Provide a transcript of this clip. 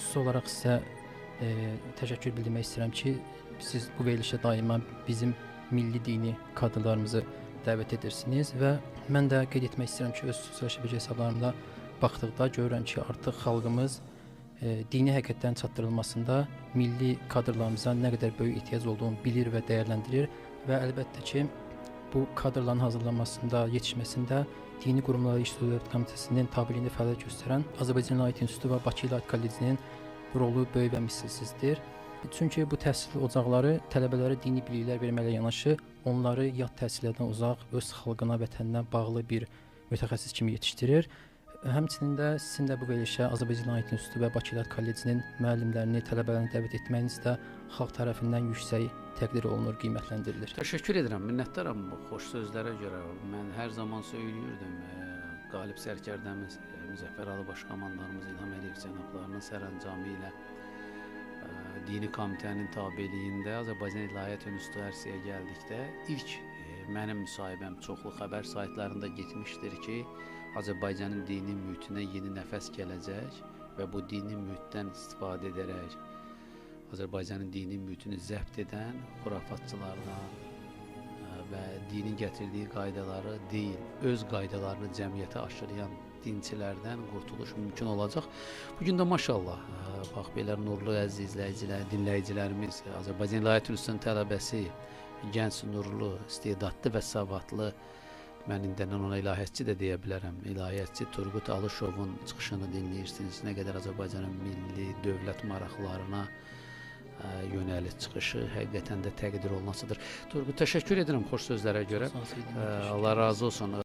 Xüsusi olaraq sizə təşəkkür bildirmək istəyirəm ki, siz bu verilişə daima bizim milli dini kadrlarımızı dəvət edirsiniz və mən də qeyd etmək istəyirəm ki, öz sosial şəbəkə hesablarımda baxdıqda görürəm ki, artıq xalqımız dini həqiqətlərin çatdırılmasında milli kadrlarımıza nə qədər böyük ehtiyac olduğunu bilir və dəyərləndirir və əlbəttə ki, bu kadrların hazırlanmasında, yetişməsində Dini Qurumlara İş Dövlət Komitəsinin tabeliyində fəaliyyət göstərən Azərbaycan İlahiyyat İnstitutu və Bakı İlahiyyat Kollecinin rolu böyük və misilsizdir. Çünki bu təhsil ocaqları tələbələrə dini biliklər verməklə yanaşı, onları yad təhsillərdən uzaq, öz xalqına, vətəninə bağlı bir mütəxəssis kimi yetişdirir. Həmçinin də sizin də bu verilişə Azərbaycan İlahiyyat İnstitutu və Bakı İlahiyyat Kollecinin müəllimlərini, tələbələrini dəvət etməyiniz də xalq tərəfindən yüksək təqdir olunur, qiymətləndirilir. Təşəkkür edirəm, minnətdaram bu xoş sözlərə görə. Mən hər zaman söylüyürdüm, qalib sərkərdəmiz Müzəffər Ali Başkomandanımız İlham Əliyev cənablarının sərəncamı ilə Dini Komitənin tabeliyində Azərbaycan İlahiyyat İnstitutu ərsəyə gəldikdə ilk mənim müsahibəm çoxlu xəbər saytlarında getmişdir ki, Azərbaycanın dini mühitinə yeni nəfəs gələcək və bu dini mühitdən istifadə edərək Azərbaycanın dini mühitini zəbt edən xurafatçılardan və dinin gətirdiyi qaydaları deyil, öz qaydalarını cəmiyyətə aşılayan dinçilərdən qurtuluş mümkün olacaq. Bugün də maşallah, bax belə nurlu əziz izləyicilər, dinləyicilərimiz, Azərbaycan İlahiyyat İnstitutunun tələbəsi, gənc, nurlu, istedadlı və savadlı, mən indindən ona ilahiyyatçı da deyə bilərəm, ilahiyyatçı Turqut Alışovun çıxışını dinləyirsiniz. Nə qədər Azərbaycanın milli, dövlət maraqlarına yönəlik çıxışı həqiqətən də təqdir olunasıdır. Turqut, təşəkkür edirəm xoş sözlərə görə. Allah razı olsun.